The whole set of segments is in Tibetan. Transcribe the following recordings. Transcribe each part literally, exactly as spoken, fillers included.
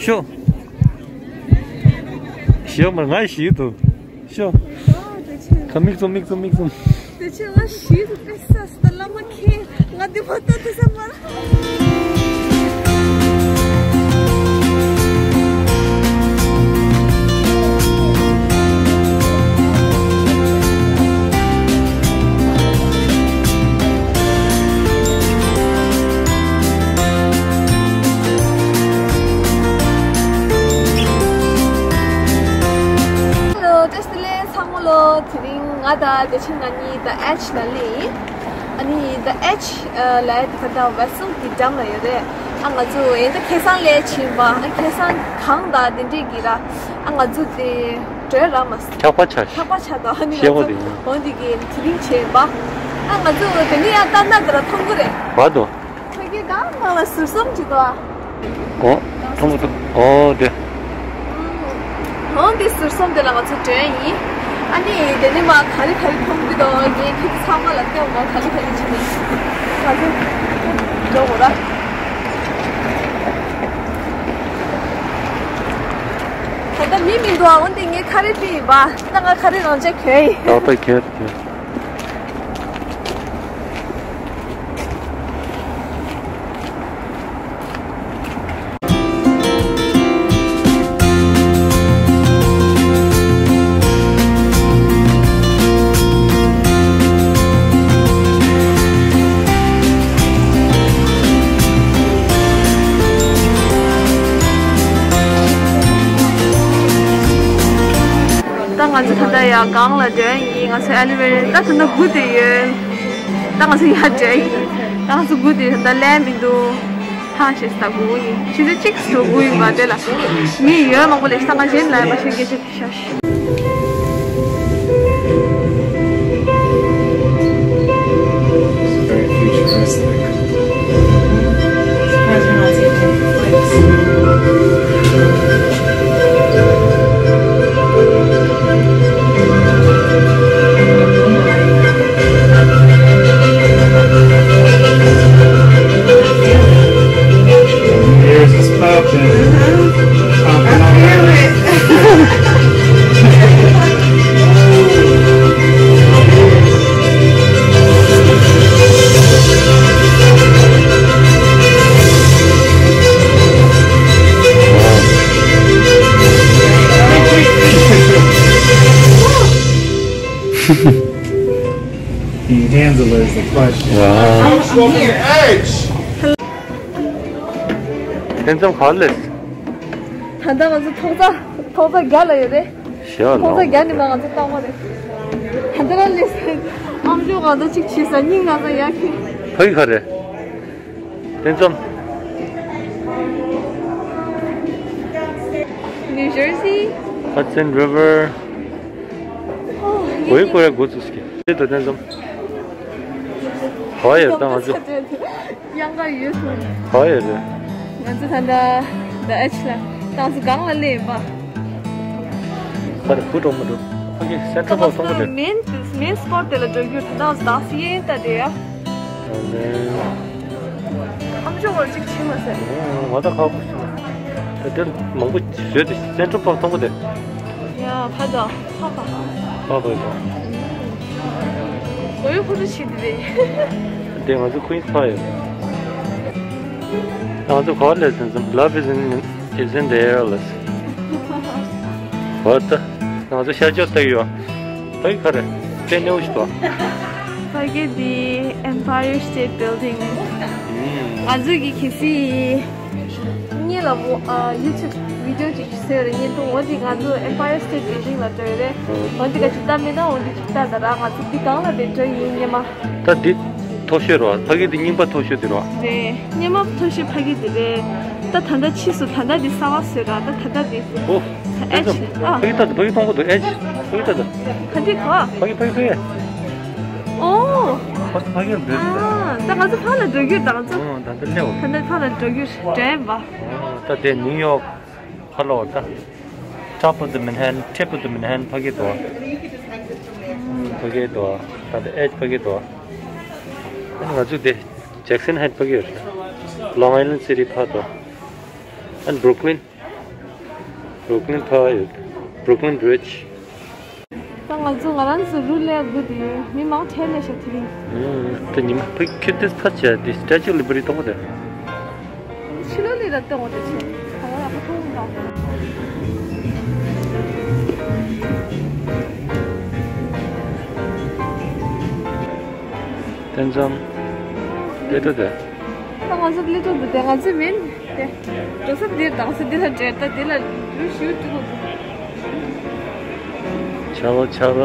ཤོ། ཤོ་མ་ང་ཤི་དུ། ཤོ། ཁ་མིག་བཙུམ་མིག་བཙུམ་མིག་བཙུམ། དེ་ཆེ་ང་ཤི་དུ་ཏེ་ས་སྟ་ལ་མ་ཁེ་ང་དེ་བ་ཏ་དེ་ས་མ། ལོ། བཀྲ་ཤིས་བདེ་ལེགས་ཚང་མ་ལོ། དེ་རིང་ང་དང་བདེ་ཆེན་ང་གཉིས་The Edge ལ་སླེབས་ཡིན། ཨ་ནི་The Edge ལ་དེ་ག་ད་Westfield གི་འགྲམ་ལ་ཡོད་རེད། ཨ་ང་ཚོ་ཡིན་ད་ཁེ་སང་ལས་ཕྱིན་པ། ཨ་ཁེ་སང་གང་ད་དེ་འདྲས་གི་ར། ཨ་ང་ཚོ་དེ་བྲོས་ར་མ། འཁྱག་པ་ཆགས། འཁྱག་པ་ཆགས་དང་ཨ་ནི་ཤེས་པ་ང་ཚོ་དེ་ཡིན། འོ་འདི་གི་དེ་རིང་བྱས་པ། ཨ་ང་ཚོ་དེ་ནི་ཡང་ལྟ་ན་དེ་ལ་མཐོང་གི་རེད། བ་དོ། ཕ་གི་གང་གང་ལ་ཟུར་གསུམ་གྱི་དོ། ཨོ། མཐོང་གི་འདུག་ཨོ་དེ། ཨོ་འདི་ཟུར་གསུམ་དེ་ལ་ང་ཚོ་བྲོས་ཡིན། ཨ་ནི་དེ་ནི་མ་ག་རེ་ག་རེ་མཐོང་གི་འདུག་ངས་ཁྱེད་ཚང་མ་ལ་སྟོན་མ་ག་རེ་ག་རེ་བྱེད་ནི། ང་ཚོ་འགྲོ་དགོས་ར། ད་ལྟ་མི་མི་འདུག་ཨ་འོ་འདི་ངས་ཁ་རེ་ཕི་ཡིན་པ། ད་ང་ཁ་རེ་རང་ཅག་གྱོན་ཡིན། ད་ལྟ་གྱོན་གྱོན། ད་ང་ཚོ་ད་ལྟ་ཡ་སྒང་ལ་འགྲོ་ཡིན། ང་ཚོ་ཨེ་ལི་ཝེ་ཊར་ད་ད་ལྟ་སྒུག་བསྡད་ཡོད། ད་ང་ཚོ་ཡར་འགྲོ་ཡིན། ད་ང་ཚོ་སྒུག་བསྡད་ཡོད། ད་ལམ་མི་འདུག་ཧ་ཤེས་ད་སྒུག་ཡིན། ཆུ་ཚོད་གཅིག་ཙམ་སྒུག་ཡིན་པ། དེ་ལ་མི་ཡོད་མང་པོ་སླེབས་ཤག་ད་ང་གཞན་ལ་མ་ཤེས་སྐད་ཆ་དེ་ཤག Very futuristic. Surprised we're not taking flights. New Year's is popping. Mm-hmm. Popping I feel it. D'Angelo is the question. Wow. Edge. དེ་ཙམ་ག་ལས། ད་ལྟ་ང་ཚོ་ཐོག་རྩེག་ཐོག་རྩེག་བརྒྱ་ལ་ཡོད་རེད། ཞེས་ཐོག་རྩེག་བརྒྱ་ནི་མ་ང་ཚོ་བཏང་བ་རེད། ད་ལྟ་ལ་སླེབས་ཟིན། ཨམ་ཅོག་ང་ཚོ་གཅིག་བྱས་ས་སྙིང་ང་ཚོ་ཡག་གི། ཕ་གི་ག་རེད། དེ་ཙམ། New Jersey. Hudson River. ཨོ་ཡེ་ཀོ་རེ་འགོ་ཚུགས་ཀྱི། དེ་ད་དེ་ཙམ། ག་ཡོད་ད་ང་ཚོ། གཡང་ག་ཡོད་སོང་། ག་ཡོད་རེད། ང་ཚོ་ད་ལྟ་The Edge ལ་ད་ང་ཚོ་སྒང་ལ་སླེབས་ཡིན་པ། ཁ་རེ་བུ་གྲོགས་མ་འགྲོ། ཕ་གི་སེན་ཊར་པཱག་མཐོང་གི་རེད། མེན་མེན་སི་པོཊ་དེ་ལ་འགྲོ་རྒྱུ་ད་ང་ཚོ་ད་སི་ཡེ་ད་དེ་ཡ། ཨམ་ཅོག་བར་གཅིག་ཕྱིན་མ་ཟད། ང་ད་ཁག་པོ་ཞིག་ད་དེ་མང་པོ་བཟོས་ཏེ་སེན་ཊར་པཱག་མཐོང་གི་རེད། ཡ་ཕ་ད་ཕ་ཕ་ཕ་ཕ་ཕ། ཨོ་ཡོ་ཁོ་ཚོ་ཕྱིན་དེ་རེད། དེ་ང་ཚོ་ཁུན་ཕ་ཡོད། ང་ཚོ་ག་ལས་ཟིན་ཙམ། Love is in, is in the air ལ། འོ་ད་ང་ཚོ་ཤར་ཕྱོགས་ལྟ་གི་ཡོད། ཕ་གི་ག་རེ་དཔེ་ནེའུ་ཞིག་འདུག་ཕ་གི་འདི་Empire State Building ང་ཚོ་གི་གལ་སྲིད། ངེད་ལ་ཝོ་ཨ་YouTube video ཅིག་བཟོས་རེད། ངེད་དུ་འོ་དེ་ང་ཚོ་Empire State Building ལ་འགྲོ་ཡོད་རེད། འོ་དེ་ག་ཅིག་ལྟ་མེད་ན་འོ་དེ་ཅིག་ལྟ་ད་ར། ང་ཚོ་འདི་སྒང་ལ་དེ་འགྲོ་ཡིན་སྙེ་མ། ད་འདི་མཐོ་ཤོས་རོ། ཕ་གི་འདི་རྙིང་པ་མཐོ་ཤོས་དེ་རོ། རེད། སྙེ་མ་མཐོ་ཤོས་ཕ་གི་དེ་རེད། ད་ད་ལྟ་ཕྱིས་སུ་ད་ལྟ་འདི་གསར་པ་བཟོས་ར། ད་ད་ལྟ་འདི། ཨོ། ད་ཨེ་ཅི་ཨ། ཕ་གི་ད་ཕ་གི་མཐོང་གི་འདུག་ཨེ་ཅི་ཕ་གི་ད་ད། ཕ་གི་ག་ཕ་གི་ཕ་གི་ཕ་གི། ཨོ། ཕ་གི་ཕ་གི་འདུག་ཨ། ད་ང་ཚོ་ཕར་ལ་འགྲོ་རྒྱུ་ད་ང་ཚོ། ཨོ་ད་འདི་སླེབས། ད་ལྟ་ཕར་ལ་འགྲོ་རྒྱུ་དྲན་པ། ད་དེ་ནིའུ་ཡོག་ཕ་ལོ་ད། Top of the Manhattan, tip of the Manhattan ཕ་གི་དོ། ཕ་གི་དོ། ད་དེ་ཨེ་ཅི་ཕ་གི་དོ། ང་ཚོ་དེ་Jackson Heights ཕ་གི་རེད། Long Island City ཕ་དོ། And Brooklyn. Brooklyn ཕ་ཡོད། Brooklyn Bridge. ད་ང་ཚོ་ང་རང་ཚོ་རུ་ལས་དགུ་དེ་མི་མང་ཁྲལ་ལས་ཤག་དེ་རིང་། དེ་ཉི་མ་ཕ་ཁྱེར་ཏེ་ཕ་ཆ་དེ་Statue of Liberty ཏོག་དེ། ཕྱི་ལོགས་ལས་ར་ཏོག་དེ་ཆེ། ད་ང་ལ་ཕ་ཐོག་འདྲ། དེ་ཙམ་ལས་ཏོག་དེ། ད་ང་ཚོ་ལས་ཏོག་དེ་ང་ཚོ་མིན། དེ། འགྲོ་ས་འདིར་དང་ས་འདི་ལ་འདྲེར་ད་འདི་ལ་རུ་ཞུ་ཏུ་གོ། ཆ་བ་ཆ་བ།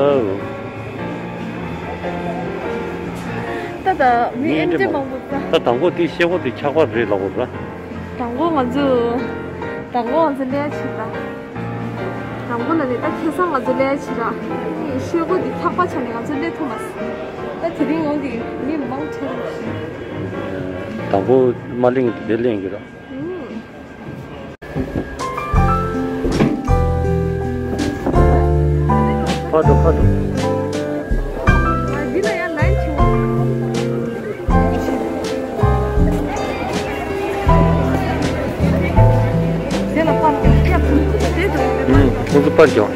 ད་ད་མི་ཨེམ་ཏེ་མང་པོ་ད། ད་དང་པོ་དེ་ཤེལ་སྒོ་དེ་འཁྱག་པ་རེད་ལབ་དགོས་ར། དང་པོ་ང་ཚོ། དང་པོ་ང་ཚོ་ལས་བྱེད་ད། དང་པོ་ལ་ནི་ད་ཁེ་སང་ང་ཚོ་ལས་བྱེད་ར། ཤེལ་སྒོ་དེ་འཁྱག་པ་ཆགས་ནས་ང་ཚོ་ལས་ཐུབ་མ་སོང་། ད་དེ་རིང་ཡོང་དེ་མི་མང་ཁྲལ་ཞིག་དང་པོ་མ་གླེང་དེ་གླེང་གི་ར། ཕར་འགྲོ་ཕར་འགྲོ། ཁོང་ཚོ་པར་རྒྱག་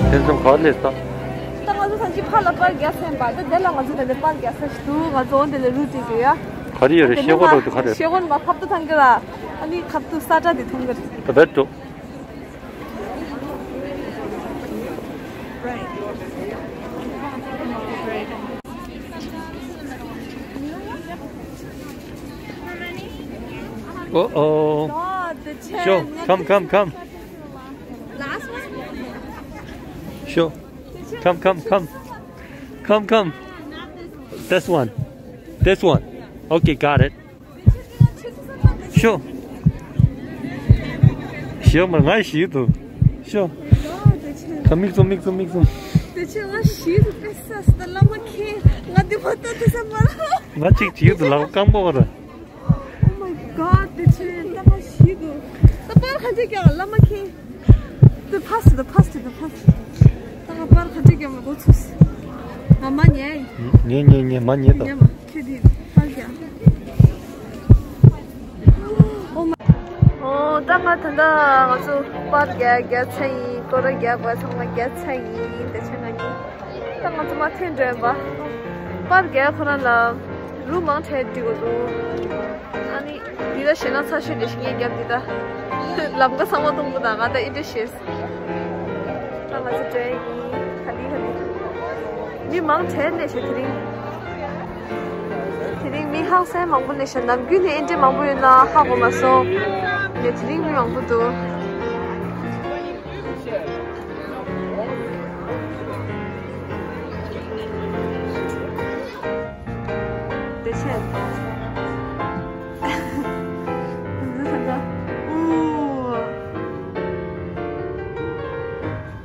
དེ་ཚོ་ག་ལས་ད། ད་ང་ཚོ་ས་ཅི་ཕར་ལ་པར་རྒྱག་ས་ཡིན་པ། ད་དེ་ལ་ང་ཚོ་དེ་ནས་པར་རྒྱག་ས་ཞིག་འདུག་ང་ཚོ་འོ་དེ་ལ་རུ་ཏི་དགོས་ཡ། ག་རེ་ཡོད་རེད། ཤེལ་སྒོ་འགྲོ་དུས་ག་རེ། ཤེལ་སྒོ་ནི་མ་ཁབ་ཏུ་ཐང་གི་ར། ཨ་ནི་ཁབ་ཏུ་ས་ཏྲ་དེ་ཐོང་གི་རེད། ད་བེད་འགྲོ། Uh-oh. God, the chair. Sure. Come, come, come. Last one? Sure. Come, come, come. Come, come. This one. This one. Okay, got it. Sure. Sure, man, nice you too. Sure. Come, mix them, mix them, mix them. དེ་ཆེ་ང་ཤི་ཟི་ཏེ་ས་ས་ལ་མ་ཁེ། ང་དེ་བ་ཏ་ཏེ་ས་མ་ར། ང་གཅིག་བྱེད་དུ་ལག་སྐམ་པོ་བ་ར། Oh my God, དེ་ཆེ་ད་ང་ཤི་དུ། ད་པར་ཁ་ཅིག་ཀྱང་ལ་མ་ཁེ། དེ་ཕ་སི་དེ་ཕ་སི་དེ་ཕ་སི། ད་ང་པར་ཁ་ཅིག་ཀྱང་མ་གོ་ཚུ་སི། ང་མ་ཉལ། ཉལ་ཉལ་ཉལ་མ་ཉལ་དང་། ཉལ་མ་ཁེ་དེ་པར་རྒྱག། Oh my. ཨོ་ད་ང་ད་ལྟ་ང་ཚོ་པར་རྒྱག་རྒྱག་ཚར་ཡིན། སྐོར་ར་རྒྱག་པ་ཚང་མ་རྒྱག་ཚར་ཡིན། དེ་ཆེ་ང་གཉིས། ད་ང་ཚོ་མ་ཐོན་འགྲོ་ཡིན་པ། པར་རྒྱག་ཁོ་རང་ལ་རུ་མང་ཁྲལ་འགྲིག་གོ་འདུག་ཨ་ནི་འདི་ད་ཞེ་ན་ཚ་ཤོས་ལས་ཤིག་ངས་རྒྱབ་འདི་ད། ལམ་ཀ་ཚང་མ་སྟོང་པོ་དང་ང་ད་ཨི་འདྲ་ཤེས། ད་ང་ཚོ་འགྲོ་ཡིན། ག་ལི་ག་ལི། མི་མང་ཁྲལ་ལས་ཤེས་དེ་རིང་། དེ་རིང་མི་ཧང་སང་མང་པོ་ལས་ཤེས། ནམ་རྒྱུན་ནས་ཨེ་འདྲ་མང་པོ་ཡོད་ན་ཧ་གོ་མ་སོང་། ངས་དེ་རིང་མི་མང་པོ་འདུག་དེ་ཆེ། འུ།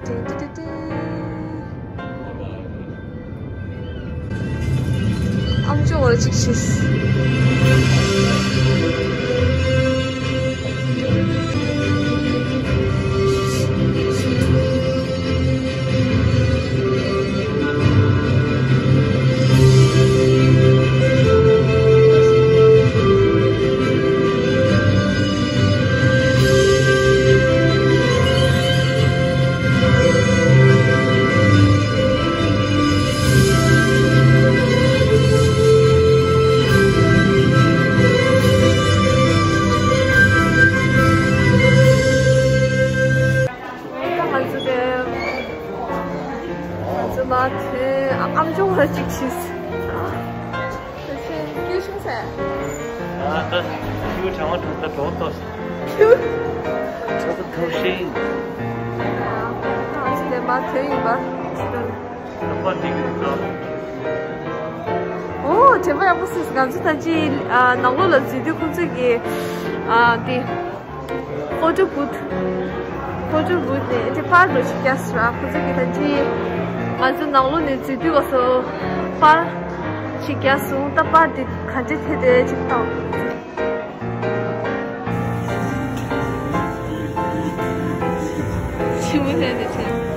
ཏེ་ཏེ་ཏེ་ཏེ། ཨམ་ཅོག་བར་གཅིག་བྱས། ང་ཚོ་དེ། ང་ཚོ་མ་ཐོན། ཨ། ཨམ་ཅོག་ལ་གཅིག་བྱས། ད་ཆེན་སྐྱིད་བྱུང་ཟེར། ཨ། ད་ ཁྱེའུ་གྲང་བ་གྲང་ད་གྲོགས་ཏོ། ཁྱེའུ། ཁྱེའུ་ཐུག་ཤིང་། ཨ་ཅི་ལས་མ་ཐོན་ཡིན་པ། ད་པར་འདི་གི་ཁ། ཨོ་དྲན་པ་ཡག་པོ་སུས། ང་ཚོ་ད་ཅི་ཨ་ནང་ལོགས་ལ་འཛུལ་དུས་ཁོང་ཚོས་ཀྱི་ཨ་དེ་ཕོ་ཊོ་བུཐ། ཕོ་ཊོ་བུཐ་ནས་དེ་པར་འགྲོ་ཞིག་རྒྱག་སོང་ར། ཁོང་ཚོས་ཀྱི་ད་ཅི་ང་ཚོ་ནང་ལོགས་ནས་འཛུལ་དུས་སྐབས་སུ་པར་ཞིག་རྒྱག་སོང་། ད་པར་དེ་ག་འདྲ་ཐེ་དེ་ཅིག་བལྟའོ། ཆི་མོ་ལྷན་དེ་བྱས།